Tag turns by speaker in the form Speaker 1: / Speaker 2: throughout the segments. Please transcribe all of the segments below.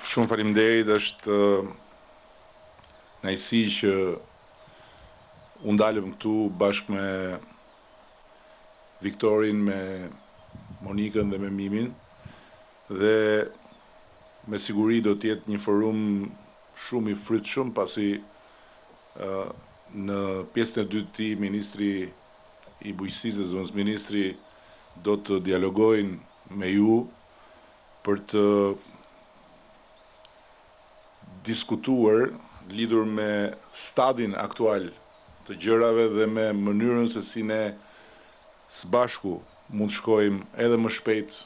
Speaker 1: Shumë faleminderit, është kënaqësi që u ndalëm këtu bashkë me Viktorin, me Monikën dhe me Mimin dhe me siguri do të jetë një forum shumë i frytshëm pasi në pjesën e dytë të tij ministri i Bujqësisë dhe zëvendësministri do të dialogojnë me ju për të diskutuar lidhur me stadin aktual të gjërave dhe me mënyrën se si ne së bashku mund të shkojmë edhe më shpejt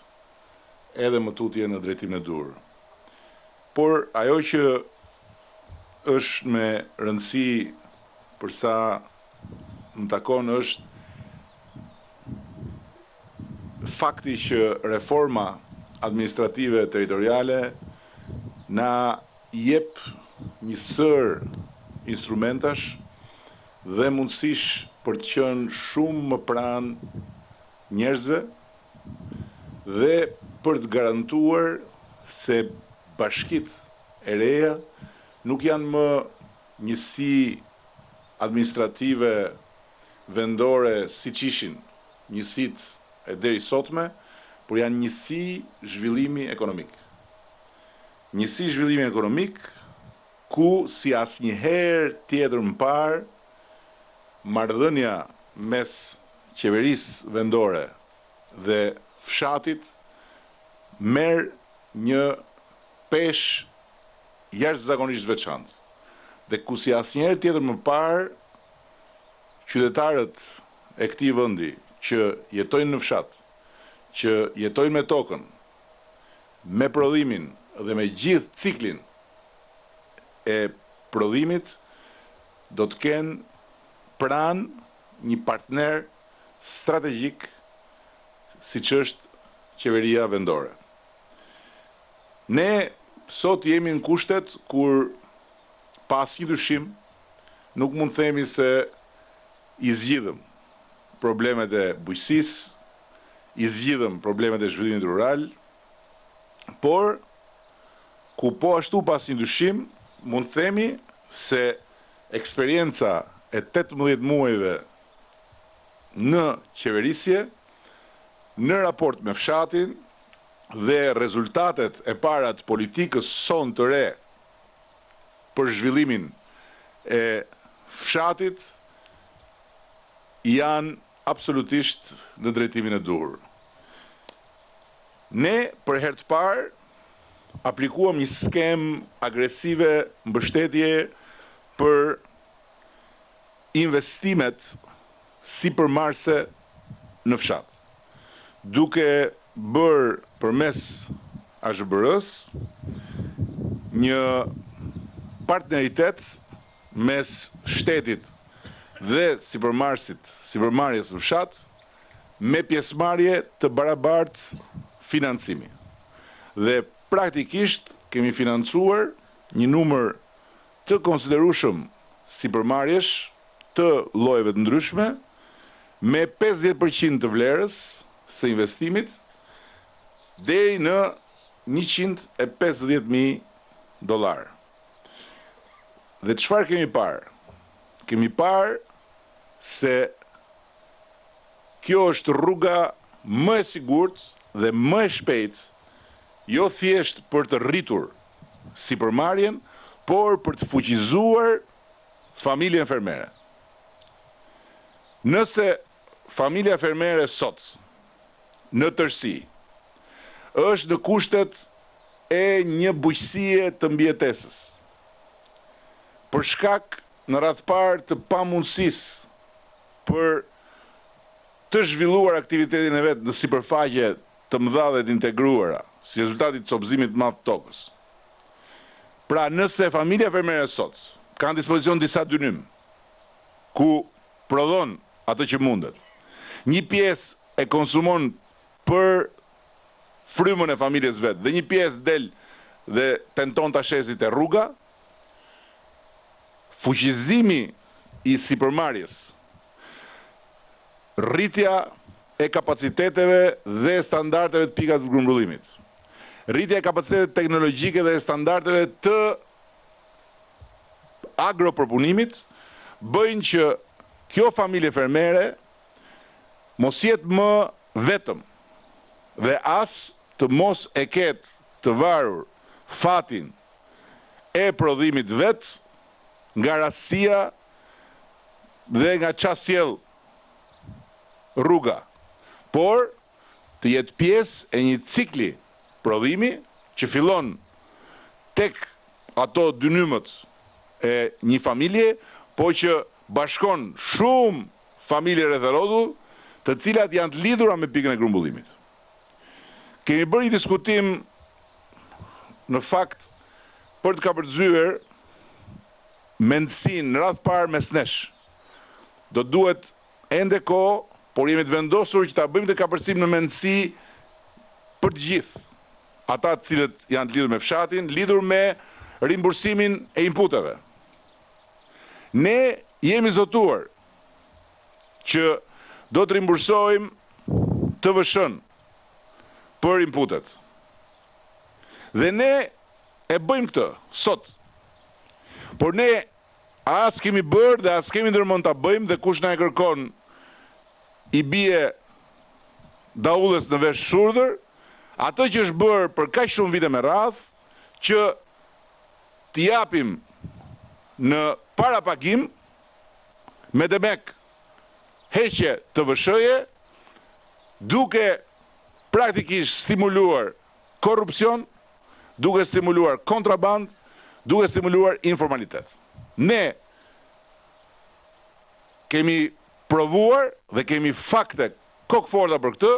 Speaker 1: edhe më tutje në drejtimin e duhur. Por ajo që është me rëndësi për sa më takon është fakti që reforma administrative territoriale na jep një sërë instrumentash dhe mundësish për të qenë shumë më pranë njerëzve dhe për të garantuar se bashkitë e reja nuk janë më njësi administrative vendore siç ishin njësitë e derisotme, por janë njësi zhvillimi ekonomik. Njësi zhvillimi ekonomik ku si asnjëherë tjetër më parë marrëdhënia mes qeverisë vendore dhe fshatit merr një peshë jashtëzakonisht të veçantë dhe ku si asnjëherë tjetër më parë qytetarët e këtij vendi që jetojnë në fshat, që jetojnë me tokën, me prodhimin dhe me gjithë ciklin e prodhimit do të kenë pranë një partner strategjik siç është qeveria vendore. Ne sot jemi në kushtet kur pa asnjë dyshim nuk mund të themi se i zgjidhëm problemet e bujqësisë, i zgjidhëm problemet e zhvillimit rural, por ku po ashtu pa asnjë dyshim mund të themi se eksperienca e 18 muajve në qeverisje, në raport me fshatin dhe rezultatet e para të politikës sonë të re për zhvillimin e fshatit janë absolutisht në drejtimin e duhur. Ne për herë të parë aplikuam një skemë agresive mbështetje për investimet sipërmarrëse në fshat, duke bërë përmes AZHBR-së një partneritet mes shtetit dhe sipërmarrësit, sipërmarrjes në fshat, me pjesëmarrje të barabartë financimi. Dhe praktikisht kemi financuar një numër të konsiderueshëm sipërmarrjesh të llojeve të ndryshme me 50% të vlerës së investimit deri në 150.000 dollar. Dhe çfarë kemi parë? Kemi parë se kjo është rruga më e sigurt dhe më e shpejtë, jo thjesht për të rritur sipërmarrjen, por për të fuqizuar familjen fermere. Nëse familja fermere sot në tërësi është në kushtet e një bujqësie të mbijetesës, për shkak në radhë parë të pamundësisë për të zhvilluar aktivitetin e vet në sipërfaqe të mëdha dhe të integruara, si rezultat i copëzimit të madh të tokës. Pra, nëse familja fermere sot ka në dispozicion disa dynym, ku prodhon atë që mundet, një pjesë e konsumon për frymën e familjes vet dhe një pjesë del dhe tenton ta shesi te rruga, fuqizimi i sipërmarrjes, rritja e kapaciteteve dhe standardeve të pikave të grumbullimit. Rritja e kapaciteteve teknologjike dhe e standardeve të agropërpunimit bëjnë që kjo familje fermere mos jetë më vetëm dhe as të mos e ketë të varur fatin e prodhimit vet nga rastësia dhe nga ça sjell rruga, por të jetë pjesë e një cikli prodhimi që fillon tek ato dynymët e një familje, po që bashkon shumë familje rreth e rrotull, të cilat janë të lidhura me pikën e grumbullimit. Kemi bërë një diskutim në fakt për të kapërcyer mendësinë në radhë të parë mes nesh. Do duhet ende kohë, por jemi të vendosur që ta bëjmë këtë kapërcim në mendësi për të gjithë ata të cilët janë të lidhur me fshatin, lidhur me rimbursimin e inputeve. Ne jemi zotuar që do të rimbursojmë TVSH-në për inputet. Dhe ne e bëjmë këtë sot. Por ne as kemi bërë dhe as kemi ndërmend ta bëjmë dhe kush na e kërkon i bie daulles në vesh shurdhër, atë që është bërë për kaq shumë vite me radhë, që t'i japim në parapagim me demek heqje TVSH-je, duke praktikisht stimuluar korrupsion, duke stimuluar kontrabandë, duke stimuluar informalitet. Ne kemi provuar dhe kemi fakte kokëforta për këtë,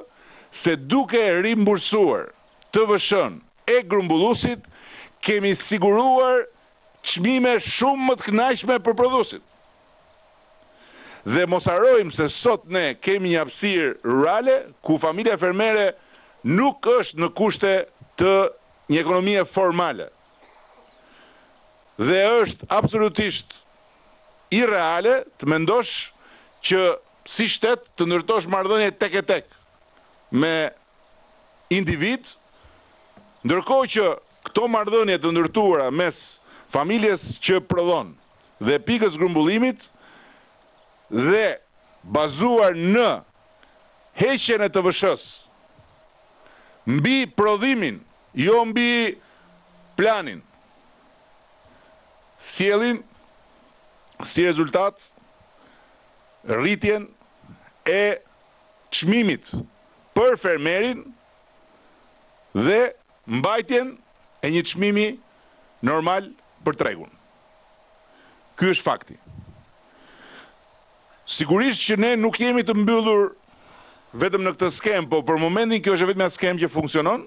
Speaker 1: se duke rimbursuar TVSH-në e grumbulluesit, kemi siguruar çmime shumë më të kënaqshme për prodhuesit. Dhe mos harrojmë se sot ne kemi një hapësirë rurale ku familja fermere nuk është në kushte të një ekonomie formale. Dhe është absolutisht irreale të mendosh që si shtet të ndërtosh marrëdhënie tek e tek me individë, ndërkohë që këto marrëdhënie të ndërtuara mes familjes që prodhon dhe pikës grumbullimit dhe bazuar në heqjen e TVSH-së mbi prodhimin, jo mbi planin, sjellin si rezultat rritjen e çmimit për fermerin dhe mbajtjen e një çmimi normal për tregun. Ky është fakti. Sigurisht që ne nuk jemi të mbyllur vetëm në këtë skemë, po për momentin kjo është e vetmja skemë që funksionon.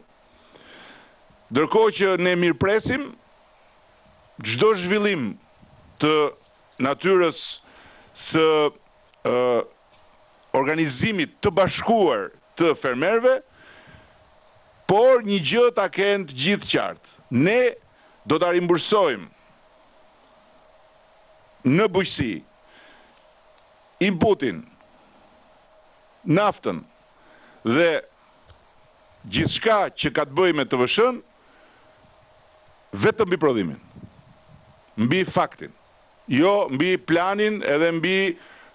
Speaker 1: Ndërkohë që ne mirëpresim çdo zhvillim të natyrës së organizimit të bashkuar të fermerëve, por një gjë ta kenë të gjithë qartë, ne do ta rimbursojmë në bujqësi inputin, naftën dhe gjithçka që ka të bëjë me TVSH-në vetëm mbi prodhimin, mbi faktin. Jo mbi planin edhe mbi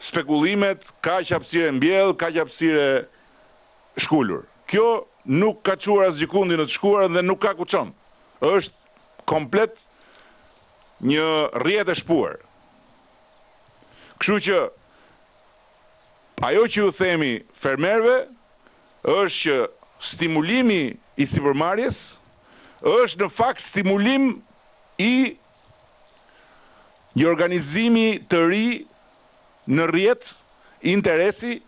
Speaker 1: spekullimet kaq hapësirë e mbjellë, kaq hapësirë e shkulur. Kjo nuk ka çuar asgjëkundi në të shkuarën dhe nuk ka ku çon. Është komplet një rrjetë e shpuar. Kështu që ajo që ju themi fermerëve është që stimulimi i sipërmarrjes është në fakt stimulim i një organizimi të ri në rrjet interesi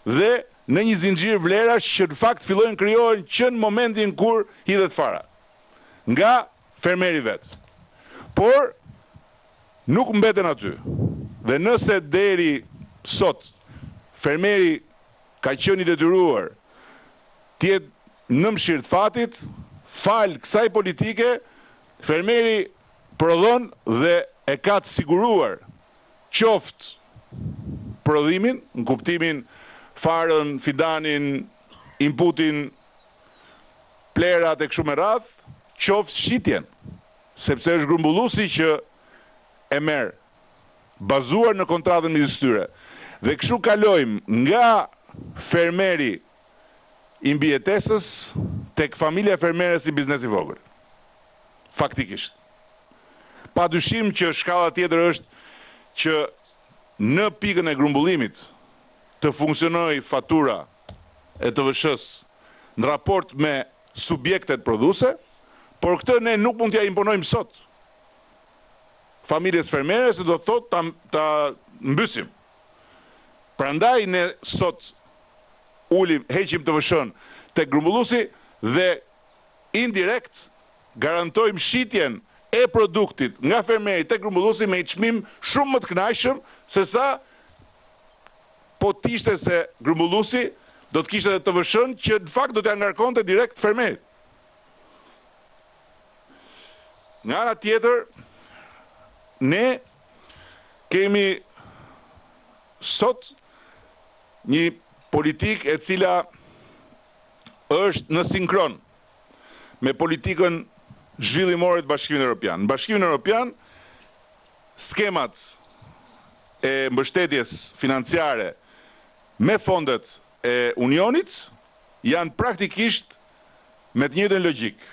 Speaker 1: dhe në një zinxhir vlerash që në fakt fillojnë krijohen që në momentin kur hidhet fara nga fermeri vetë. Por nuk mbeten aty. Dhe nëse deri sot fermeri ka qenë i detyruar të jetë në mëshirë të fatit, falë kësaj politike Fermeri prodhon dhe e ka të siguruar qoftë prodhimin, në kuptimin farën, fidanin, inputin. Plehrat e kështu me radhë, qoftë shitjen, sepse është grumbulluesi që e merr, bazuar në kontratën midis tyre. Dhe kështu kalojmë nga fermeri i mbijetesës tek familja fermere si biznes i vogël. Faktikisht. Pa dyshim që shkalla tjetër është që në pikën e grumbullimit të funksionojë fatura e TVSH-së në raport me subjektet prodhuese, por këtë ne nuk mund t'ia imponojmë sot familjes fermere se do të thotë ta ta mbysim. Prandaj ne sot ulim, heqim TVSH-në tek grumbulluesi dhe indirekt garantojmë shitjen e produktit nga fermeri tek grumbulluesi me një çmim shumë më të kënaqshëm sesa po të ishte se grumbulluesi do të kishte edhe TVSH-në që në fakt do t'ia ngarkonte direkt fermerit. Nga ana tjetër, ne kemi sot një politikë e cila është në sinkron me politikën zhvillimore të Bashkimit Evropian. Në Bashkimin Evropian skemat e mbështetjes financiare me fondet e Unionit janë praktikisht me të njëjtën logjikë,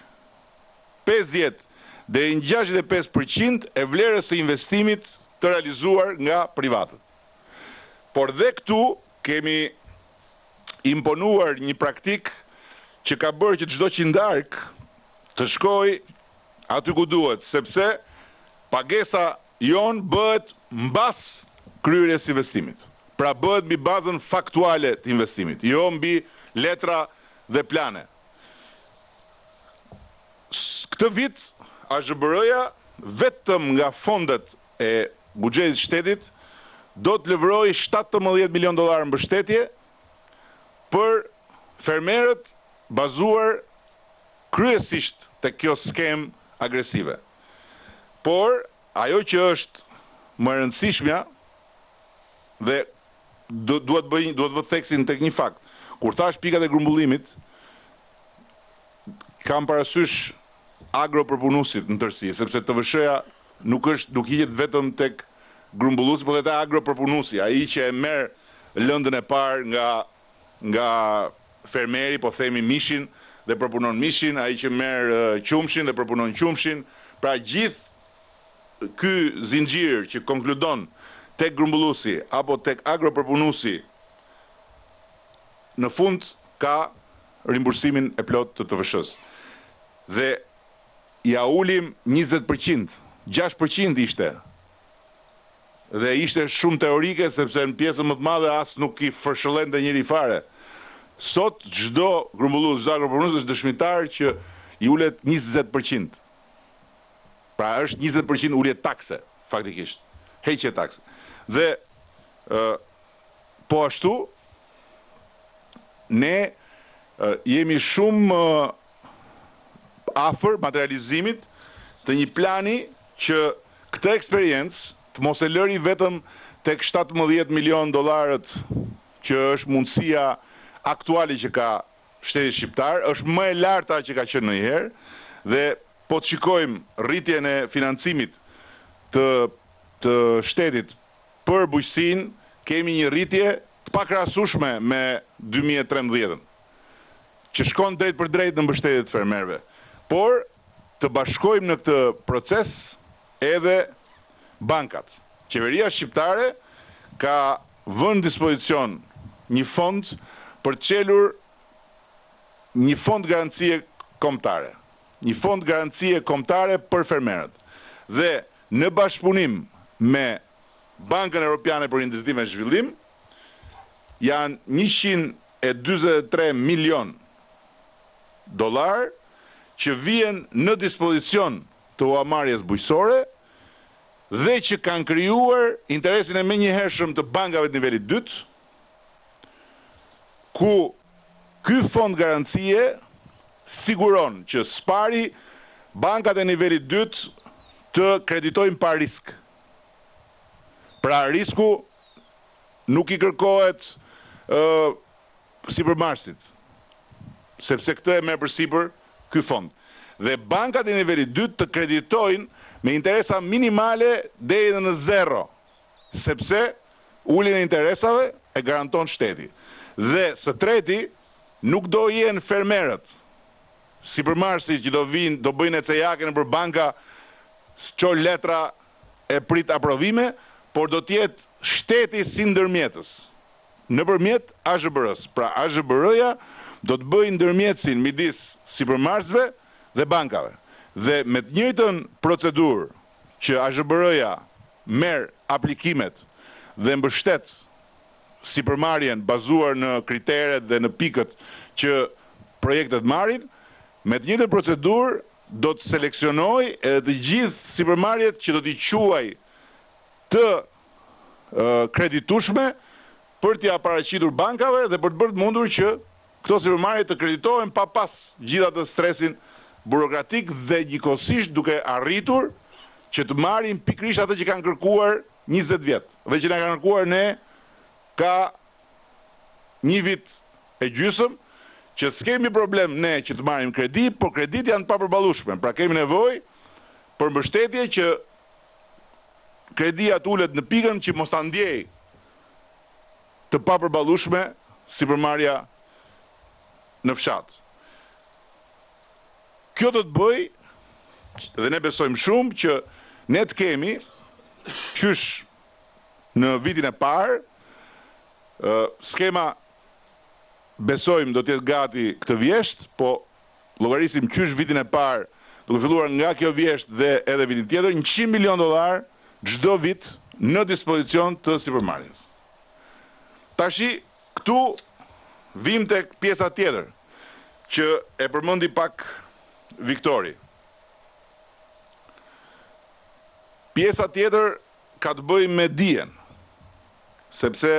Speaker 1: 50 deri në 65 për qind e vlerës së investimit të realizuar nga privatët. Por dhe këtu kemi imponuar një praktikë që ka bërë që çdo qindarkë të shkojë aty ku duhet, sepse pagesa jonë bëhet mbas kryerjes së investimit. Pra bëhet mbi bazën faktuale të investimit, jo mbi letra dhe plane. Këtë vit AZHBR-ja vetëm nga fondet e buxhetit të shtetit do të lëvrojë 17 milionë dollarë mbështetje për fermerët bazuar kryesisht tek kjo skemë agresive. Por ajo që është më e rëndësishmja dhe dua të bëj dua të vë theksin tek një fakt. Kur thashë pikat e grumbullimit, kam parasysh agropërpunuesit në tërësi, sepse TVSH-ja nuk është nuk hiqet vetëm tek grumbulluesi, por edhe te agropërpunuesi, ai që e merr lëndën e parë nga nga fermeri, po themi mishin dhe përpunon mishin, ai që merr qumshin dhe përpunon qumshin, pra gjithë ky zinxhir që konkludon tek grumbulluesi apo tek agropërpunuesi në fund ka rimbursimin e plotë të TVSH-së. Dhe ia ulim 20%, 6% ishte Dhe ishte shumë teorike sepse në pjesën më të madhe as nuk i fërshëllente njeri fare. Sot çdo grumbullues, çdo agropërpunues është dëshmitar që i ulet 20%. Pra është 20% ulje takse, faktikisht. Heqje takse. Dhe ë po ashtu ne jemi shumë afër materializimit të një plani që këtë eksperiencë të mos e lëri vetëm tek 17 milion dollarët që është mundësia aktuale që ka shteti shqiptar, është më e larta që ka qenë ndonjëherë dhe po të shikojmë rritjen e financimit të të shtetit për bujqësinë, kemi një rritje të pakrahasueshme me 2013-ën, që shkon drejt për drejt në mbështetje të fermerëve. Por të bashkojmë në këtë proces edhe bankat. Qeveria shqiptare ka vënë në dispozicion një fond për të çelur një fond garancie kombëtare. Një fond garancie kombëtare për fermerët. Dhe në bashkëpunim me Bankën Europiane për Rindërtim e Zhvillim janë 143 milion dollar që vihen në dispozicion të huamarrjes bujqësore dhe që kanë krijuar interesin e menjëhershëm të bankave të nivelit dytë, ku ky fond garancie siguron që së pari bankat e nivelit dytë të kreditojnë pa risk. Pra risku nuk i kërkohet ë sipërmarrësit, sepse këtë e merr përsipër ky fond. Dhe bankat e nivelit dytë të kreditojnë me interesa minimale deri dhe në zero, sepse uljen e interesave e garanton shteti. Dhe së treti, nuk do jenë fermerët, sipërmarrësit që do vijnë, do bëjnë ecejake nëpër banka, ço letra e prit aprovime, por do të jetë shteti si ndërmjetës, nëpërmjet AZHBR-së. Pra AZHBR-ja do të bëjë ndërmjetësin midis sipërmarrësve dhe bankave. Dhe me të njëjtën procedurë që AZHBR-ja merr aplikimet dhe mbështet sipërmarrjen bazuar në kriteret dhe në pikët që projektet marrin, me të njëjtën procedurë do të seleksionojë edhe të gjithë sipërmarrjet që do t'i quajë të kreditueshme për t'ia paraqitur bankave dhe për të bërë të mundur që këto sipërmarrje të kreditohen pa pas gjithë atë stresin burokratik dhe njëkohësisht duke arritur që të marrin pikërisht atë që kanë kërkuar 20 vjet dhe që na kanë kërkuar ne ka një vit e gjysëm që s'kemi problem ne që të marrim kredi, por kreditë janë të papërballueshme. Pra kemi nevojë për mbështetje që kredia të ulet në pikën që mos ta ndjejë të papërballueshme sipërmarrja në fshat. Kjo do të bëjë dhe ne besojmë shumë që ne të kemi qysh në vitin e parë skema besojmë do të jetë gati këtë vjeshtë, po llogarisim qysh vitin e parë, duke filluar nga kjo vjeshtë dhe edhe vitin tjetër, 100 milion dollar çdo vit në dispozicion të sipërmarrjes. Tashi këtu vim tek pjesa tjetër që e përmendi pak Viktori. Pjesa tjetër ka të bëjë me dijen, sepse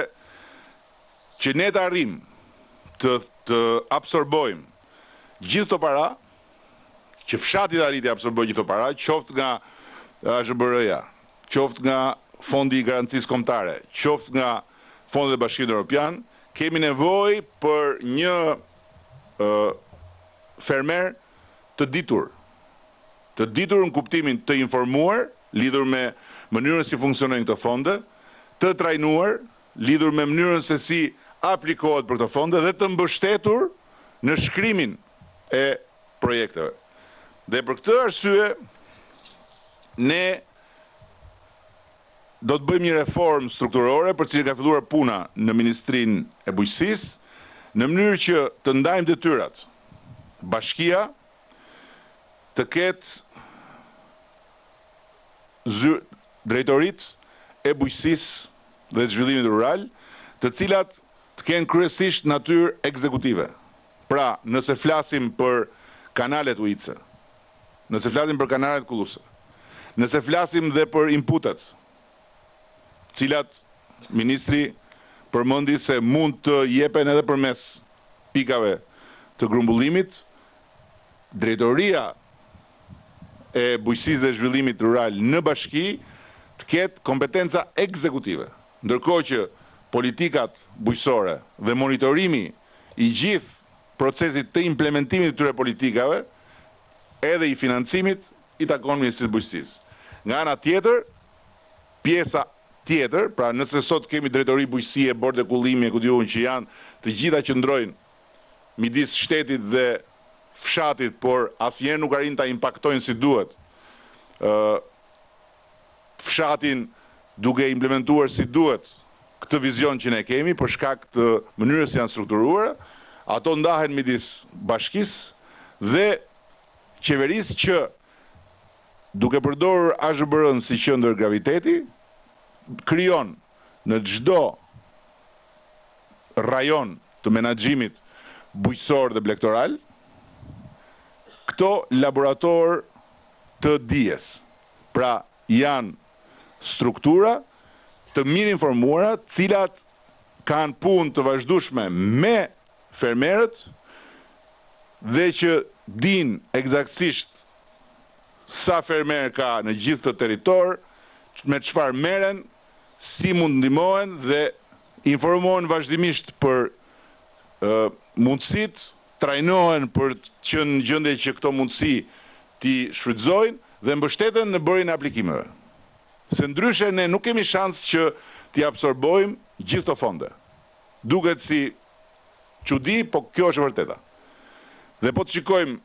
Speaker 1: që ne të arrijmë të të absorbojmë gjithë këto para, që fshati të arrijë të absorbojë gjithë këto para, qoftë nga AZHBR-ja, qoftë nga Fondi i Garancisë Kombëtare, qoftë nga fondet e Bashkimit Evropian, kemi nevojë për një fermer të ditur. Të ditur në kuptimin të informuar lidhur me mënyrën si funksionojnë këto fonde, të trajnuar lidhur me mënyrën se si aplikohet për këto fonde dhe të mbështetur në shkrimin e projekteve. Dhe për këtë arsye ne do të bëjmë një reformë strukturore për të cilën ka filluar puna në Ministrinë e Bujqësisë, në mënyrë që të ndajmë detyrat. Bashkia të ketë drejtoritë e bujqësisë dhe të zhvillimit rural, të cilat të kenë kryesisht natyrë ekzekutive. Pra, nëse flasim për kanalet ujitëse, nëse flasim për kanalet kulluese, nëse flasim dhe për inputet, të cilat ministri përmendi se mund të jepen edhe përmes pikave të grumbullimit, Drejtoria e Bujqësisë dhe Zhvillimit Rural në bashki të ketë kompetenca ekzekutive, ndërkohë që politikat bujqësore dhe monitorimi i gjithë procesit të implementimit të këtyre politikave, edhe i financimit, i takon Ministrisë së Bujqësisë. Nga ana tjetër, pjesa tjetër, pra nëse sot kemi drejtori bujqësie, borde kullimi e ku di unë që janë të gjitha qëndrojnë midis shtetit dhe fshatit, por asnjëherë nuk arrijnë ta impaktojnë si duhet fshatin duke implementuar si duhet këtë vizion që ne kemi për shkak të mënyrës si janë strukturuara, ato ndahen midis bashkisë dhe qeverisë që duke përdorur AZHBR-në si qendër graviteti, krijon në çdo rajon të menaxhimit bujqësor dhe blegtoral, këto laboratorë të dijes. Pra janë struktura të mirinformuara, të cilat kanë punë të vazhdueshme me fermerët dhe që dinë ekzaktësisht sa fermerë ka në gjithë këtë territor, me çfarë merren, si mund të ndihmohen dhe informohen vazhdimisht për mundësitë. trajnohen për të qenë në gjendje që këto mundësi t'i shfrytëzojnë dhe mbështeten në bërjen e aplikimeve. Se ndryshe ne nuk kemi shans që t'i absorbojmë gjithë këto fonde. Duket si çudi, po kjo është e vërteta. Dhe po të shikojmë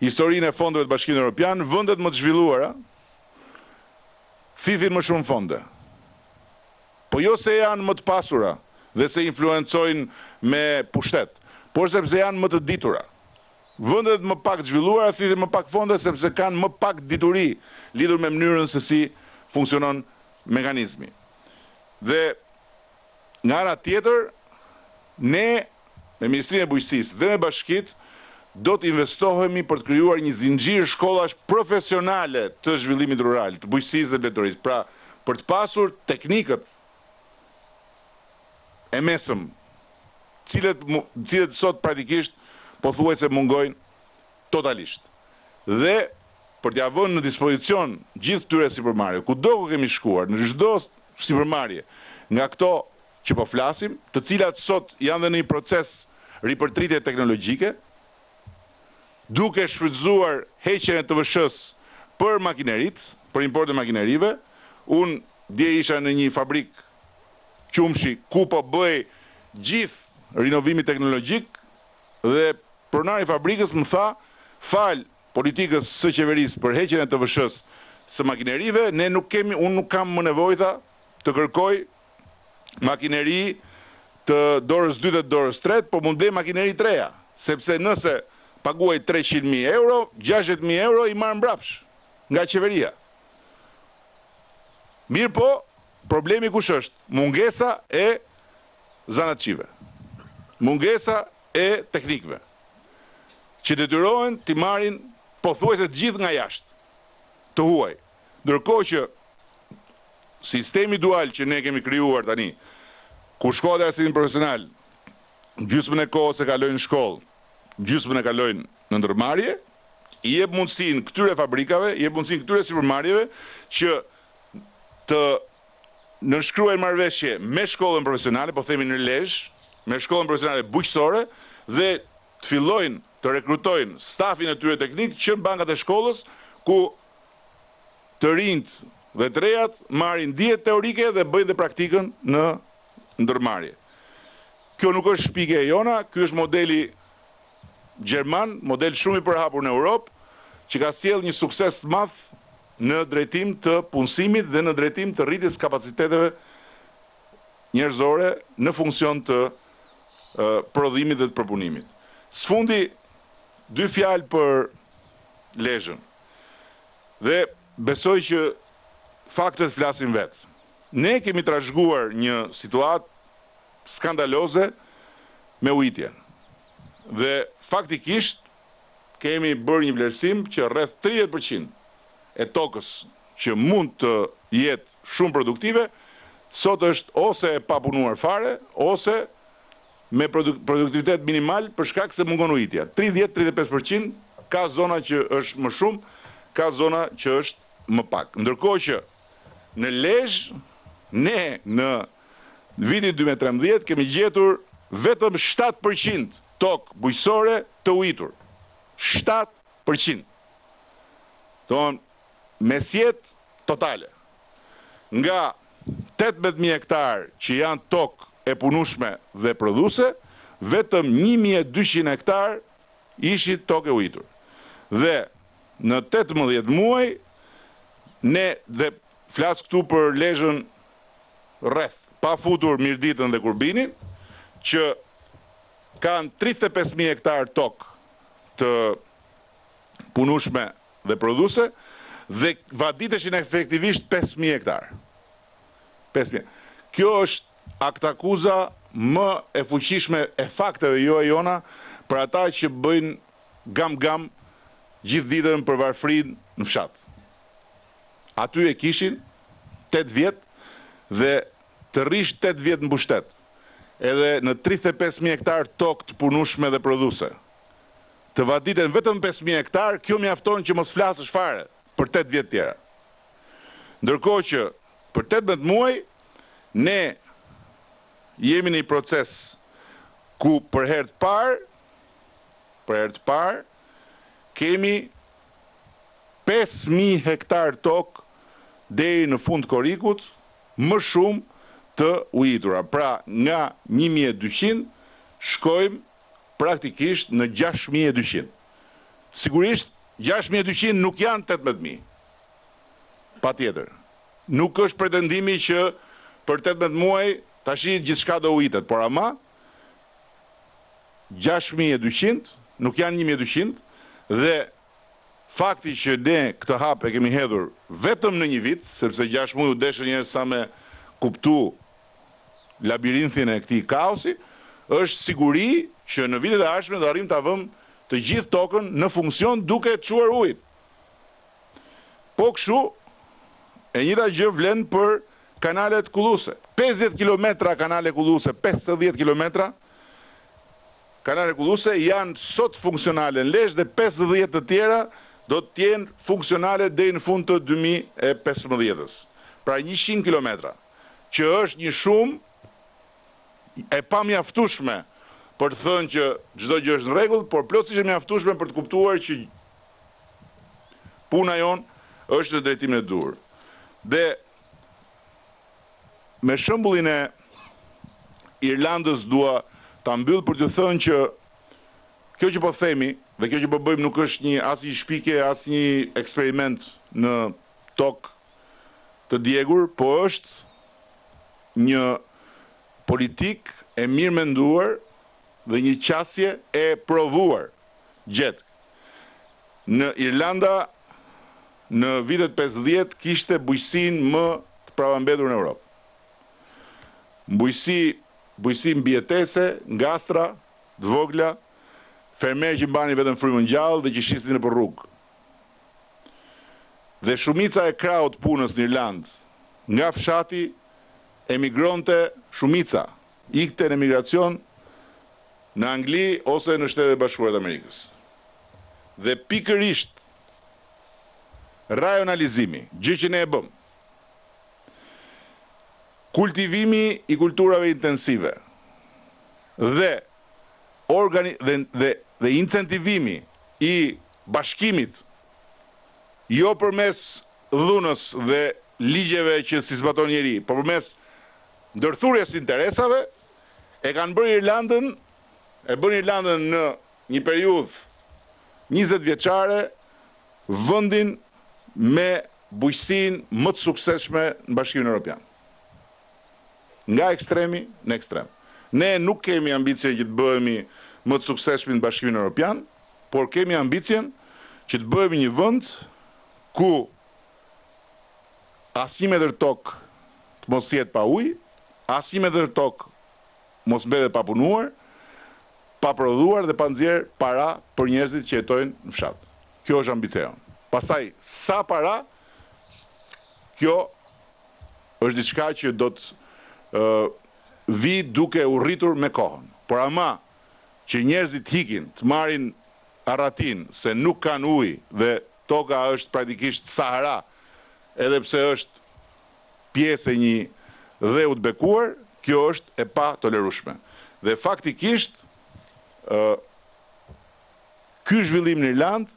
Speaker 1: historinë e fondeve të Bashkimit Evropian, vendet më të zhvilluara thithin më shumë fonde. Po jo se janë më të pasura dhe se influencojnë me pushtet, por sepse janë më të ditura. Vendet më pak të zhvilluara thithin më pak fonde sepse kanë më pak dituri lidhur me mënyrën se si funksionon mekanizmi. Dhe nga ana tjetër, ne me Ministrinë e Bujqësisë dhe me bashkitë do të investohemi për të krijuar një zinxhir shkollash profesionale të zhvillimit rural, të bujqësisë dhe blegtorisë, pra për të pasur teknikët e mesëm, cilët cilët sot praktikisht pothuajse mungojnë totalisht. Dhe për t'ia vënë në dispozicion gjithë këtyre sipërmarrjeve, kudo ku kemi shkuar, në çdo sipërmarrje nga këto që po flasim, të cilat sot janë dhe në një proces ripërtritje teknologjike, duke shfrytëzuar heqjen e TVSH-së për makineritë, për importin e makinerive. Unë dje isha në një fabrikë qumshi ku po bëhej gjithë rinovimi teknologjik dhe pronari i fabrikës më tha, falë politikës së qeverisë për heqjen e TVSH-së së makinerive, ne nuk kemi, unë nuk kam më nevojë tha të kërkoj makineri të dorës dytë dhe të dorës tretë, po mund të blej makineri të reja, sepse nëse paguaj 300.000 euro, 60.000 euro i marr mbrapsh nga qeveria. Mirëpo, problemi kush është? Mungesa e zanatçive. Mungesa e teknikëve që detyrohen t'i marrin pothuajse të gjithë nga jashtë, të huaj. Ndërkohë që sistemi dual që ne kemi krijuar tani, ku shkollat e arsimit profesional gjysmën e kohës e kalojnë në shkollë, gjysmën e kalojnë në ndërmarrje, i jep mundësinë këtyre fabrikave, i jep mundësinë këtyre sipërmarrjeve që të nënshkruajnë marrëveshje me shkollën profesionale, po themi në Lezhë, me shkollën profesionale bujqësore dhe të fillojnë të rekrutojnë stafin e tyre teknik që në bankat e shkollës, ku të rinjtë dhe të rejat marrin dije teorike dhe bëjnë dhe praktikën në ndërmarrje. Kjo nuk është shpikje e jona, ky është modeli gjerman, model shumë i përhapur në Europë, që ka sjellë një sukses të madh në drejtim të punësimit dhe në drejtim të rritjes së kapaciteteve njerëzore në funksion të prodhimit dhe të përpunimit. Së fundi, dy fjalë për Lezhën. Dhe besoj që faktet flasin vetë. Ne kemi trashëguar një situatë skandaloze me ujitjen. Dhe faktikisht kemi bërë një vlerësim që rreth 30% e tokës që mund të jetë shumë produktive, sot është ose e papunuar fare, ose me produktivitet minimal për shkak se mungon ujitja. 30-35% ka zona që është më shumë, ka zona që është më pak. Ndërkohë që në Lezhë, ne në vitin 2013 kemi gjetur vetëm 7% tokë bujqësore të ujitur. 7%. Domethënë, mesjetë totale. Nga 18.000 hektar që janë tokë e punueshme dhe prodhuese, vetëm 1200 hektar ishin tokë e ujitur. Dhe në 18 muaj, ne dhe flas këtu për Lezhën rreth, pa futur Mirditën dhe Kurbinin, që kanë 35.000 hektar tokë të punueshme dhe prodhuese dhe vaditeshin efektivisht 5.000 hektar. 5.000. Kjo është aktakuza më e fuqishme e fakteve jo e jona për ata që bëjnë gam-gam gjithë ditën për varfrinë në fshat. Aty e kishin 8 vjet dhe të rrish 8 vjet në pushtet, edhe në 35.000 hektar tokë të punueshme dhe prodhuese. Të vaditen vetëm 5.000 hektar, kjo mjafton që mos flasësh fare për 8 vjet tjera. Ndërkohë që për 18 muaj ne jemi në një proces ku për herë të parë Për herë të parë kemi 5000 hektar tokë deri në fund korrikut më shumë të ujitura. Pra nga 1200 shkojmë praktikisht në 6200. Sigurisht 6200 nuk janë 18000. Patjetër. Nuk është pretendimi që për 18 muaj tashi gjithçka do ujitet, por ama 6200 nuk janë 1200 dhe fakti që ne këtë hap e kemi hedhur vetëm në një vit, sepse 6 muaj u deshën njerëz sa me kuptu labirinthin e këtij kaosi, është siguri që në vitet e ardhshme do arrijmë ta vëmë të gjithë tokën në funksion duke çuar ujin. Po kështu, e njëjta gjë vlen për kanalet kulluese. 50 kilometra kanale kulluese, 50 kilometra kanale kulluese janë sot funksionale në Lezhë dhe 50 të tjera do të jenë funksionale deri në fund të 2015-ës. Pra 100 kilometra, që është një shumë e pamjaftueshme për të thënë që çdo gjë është në rregull, por plotësisht e mjaftueshme për të kuptuar që puna jonë është në drejtimin e duhur. Dhe me shembullin e Irlandës dua ta mbyll për t'ju thënë që kjo që po themi dhe kjo që po bëjmë nuk është një as një shpikje, as një eksperiment në tokë të djegur, po është një politikë e mirë menduar dhe një qasje e provuar gjetkë. Në Irlanda në vitet 50 kishte bujqësinë më të prapambetur në Europë. Bujqësi, bujqësi mbijetese, ngastra, të vogla, fermerë që mbanin vetëm frymën gjallë dhe që shisnin nëpër rrugë. Dhe shumica e krahut punës në Irlandë, nga fshati emigronte shumica, ikte në emigracion në Angli ose në Shtetet e Bashkuara të Amerikës. Dhe pikërisht rajonalizimi, gjë që ne e bëm, kultivimi i kulturave intensive dhe organi dhe dhe dhe incentivimi i bashkimit jo përmes dhunës dhe ligjeve që s'i zbaton njeri, por përmes ndërthurjes së interesave, e kanë bërë Irlandën, e bën Irlandën në një periudhë 20 vjeçare vendin me bujqësinë më të suksesshme në Bashkimin Evropian. Nga ekstremi në ekstrem. Ne nuk kemi ambicien që të bëhemi më të suksesshmi në Bashkimin Evropian, por kemi ambicien që të bëhemi një vend ku asnjë metër tokë të mos jetë pa ujë, asnjë metër tokë mos mbetet pa punuar, pa prodhuar dhe pa nxjerr para për njerëzit që jetojnë në fshat. Kjo është ambicia jonë. Pastaj sa para, kjo është diçka që do të vi duke u rritur me kohën. Por ama që njerëzit të ikin, të marrin arratin se nuk kanë ujë dhe toka është praktikisht Sahara, edhe pse është pjesë e një dheu të bekuar, kjo është e patolerueshme. Dhe faktikisht ë ky zhvillim në Irlandë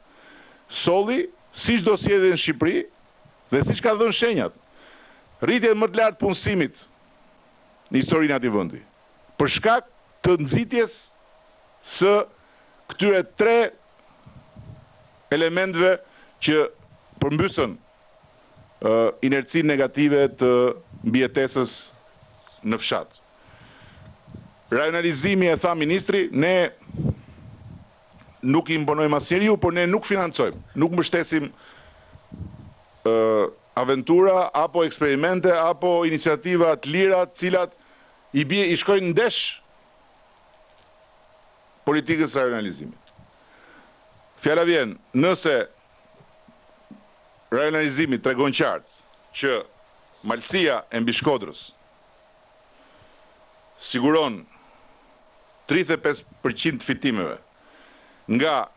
Speaker 1: solli siç do sjellë në Shqipëri dhe siç ka dhënë shenjat. Rritje më të lartë punësimit në historinë e atij vendi. Për shkak të nxitjes së këtyre tre elementëve që përmbysën inercinë negative të mbijetesës në fshat. Rajonalizimi e tha ministri, ne nuk i imponojmë asnjeriu, por ne nuk financojmë, nuk mbështesim aventura apo eksperimente apo iniciativa të lira, të cilat i bie i shkojnë ndesh politikës së rajonalizimit. Fjala vjen, nëse rajonalizimi tregon qartë që Malësia e Mbishkodrës siguron 35% të fitimeve nga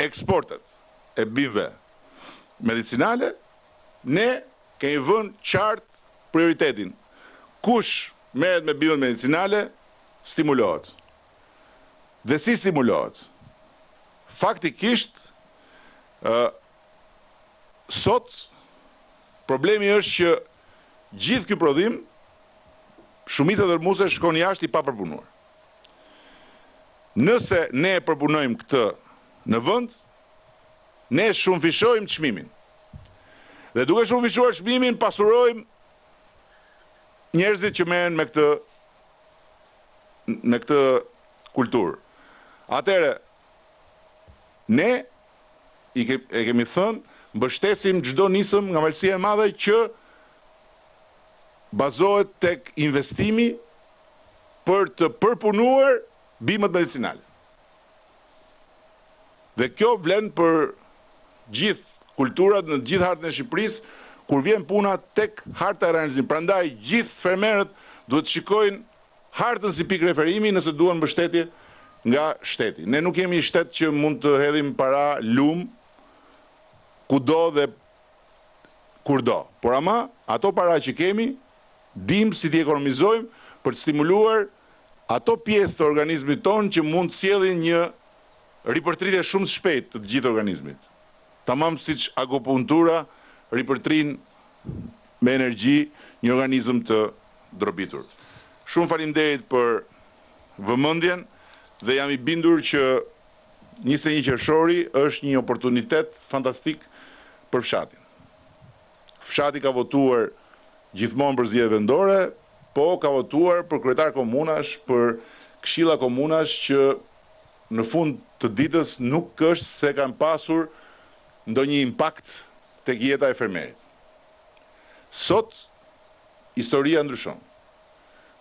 Speaker 1: eksportet e bimëve medicinale, ne kemi vënë qartë prioritetin. Kush merret me bimët medicinale, stimulohet. Dhe si stimulohet? Faktikisht, ë sot problemi është që gjithë ky prodhim shumica dërrmuese shkon jashtë i papërpunuar. Nëse ne e përpunojmë këtë në vend, ne shumëfishojmë çmimin. Dhe duke shumëfishuar çmimin, pasurojmë njerëzit që merren me këtë me këtë kulturë. Atëherë ne i ke, e kemi thënë, mbështesim çdo nisëm nga Malësia e Madhe që bazohet tek investimi për të përpunuar bimët medicinale. Dhe kjo vlen për gjithë kulturat në gjithë hartën e Shqipërisë, kur vjen puna tek harta e realizimit. Prandaj gjithë fermerët duhet të shikojnë hartën si pikë referimi nëse duan mbështetje nga shteti. Ne nuk jemi një shtet që mund të hedhim para lum kudo dhe kurdo. Por ama ato para që kemi dimë si t'i ekonomizojmë për të stimuluar ato pjesë të organizmit tonë që mund të sjellin një ripërtritje shumë të shpejtë të të gjithë organizmit. Tamam siç akupunktura ripërtrin me energji një organizëm të drobitur. Shumë faleminderit për vëmendjen dhe jam i bindur që 21 qershori është një oportunitet fantastik për fshatin. Fshati ka votuar gjithmonë për zgjedhje vendore, po ka votuar për kryetar komunash, për këshilla komunash që në fund të ditës nuk është se kanë pasur ndonjë impakt tek jeta e fermerit. Sot historia ndryshon.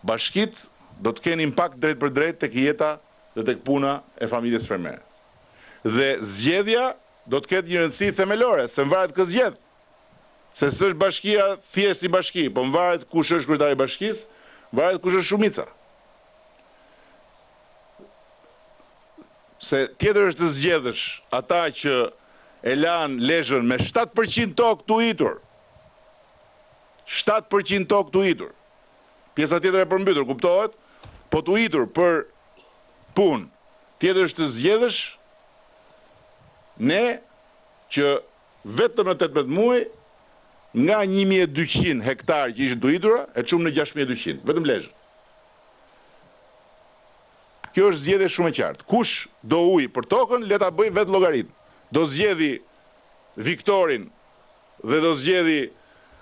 Speaker 1: Bashkitë do të kenë impakt drejtpërdrejt tek jeta dhe tek puna e familjes fermere. Dhe zgjedhja do të ketë një rëndësi themelore, se mvaret kë zgjedh. Se s'është bashkia thjesht si bashki, po mvaret kush është kryetari i bashkisë, mvaret kush është shumica. Se tjetër është të zgjedhësh ata që e lanë Lezhën me 7% tokë të ujitur. 7% tokë të ujitur. Pjesa tjetër e përmbytur, kuptohet? Po të ujitur për punë. Tjetër është të zgjedhësh ne që vetëm në 18 muaj nga 1200 hektar që ishin të ujitura, e çumë në 6200, vetëm Lezhën. Kjo është zgjedhje shumë e qartë. Kush do ujë për tokën, le ta bëjë vetë llogarinë. Do zgjedhi Viktorin dhe do zgjedhi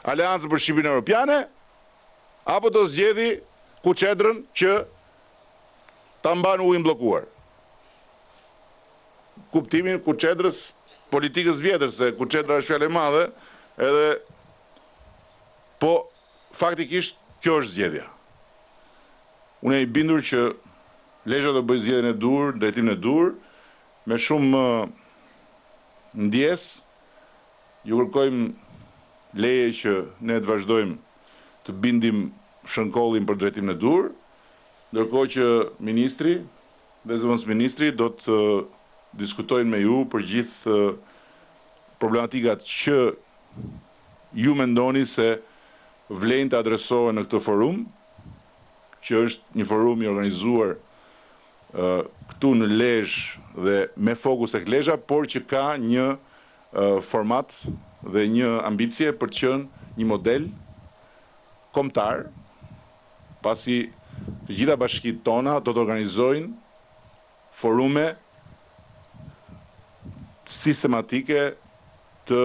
Speaker 1: Aleancën për Shqipërinë Europiane, apo do zgjedhi Kuçedrën që ta mban ujin bllokuar. Kuptimin Kuçedrës politikës vjetër, se Kuçedra është fjalë e madhe, edhe po faktikisht kjo është zgjedhja. Unë jam i bindur që Lezha do bëjë zgjedhjen e duhur, drejtimin e duhur, me shumë ndjesë, ju kërkojmë leje që ne të vazhdojmë të bindim Shënkollin për drejtimin e duhur, ndërkohë që ministri dhe zëvendësministri do të diskutojnë me ju për gjithë problematikat që ju mendoni se vlejnë të adresohen në këtë forum, që është një forum i organizuar këtu në Lezhë dhe me fokus tek Lezha, por që ka një format dhe një ambicie për të qenë një model kombëtar, pasi të gjitha bashkitë tona do të organizojnë forume sistematike të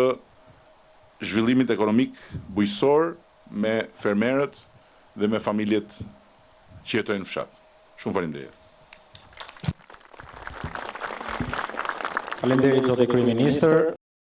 Speaker 1: zhvillimit ekonomik bujqësor me fermerët dhe me familjet që jetojnë në fshat. Shumë faleminderit.
Speaker 2: Faleminderit zoti kryeministër.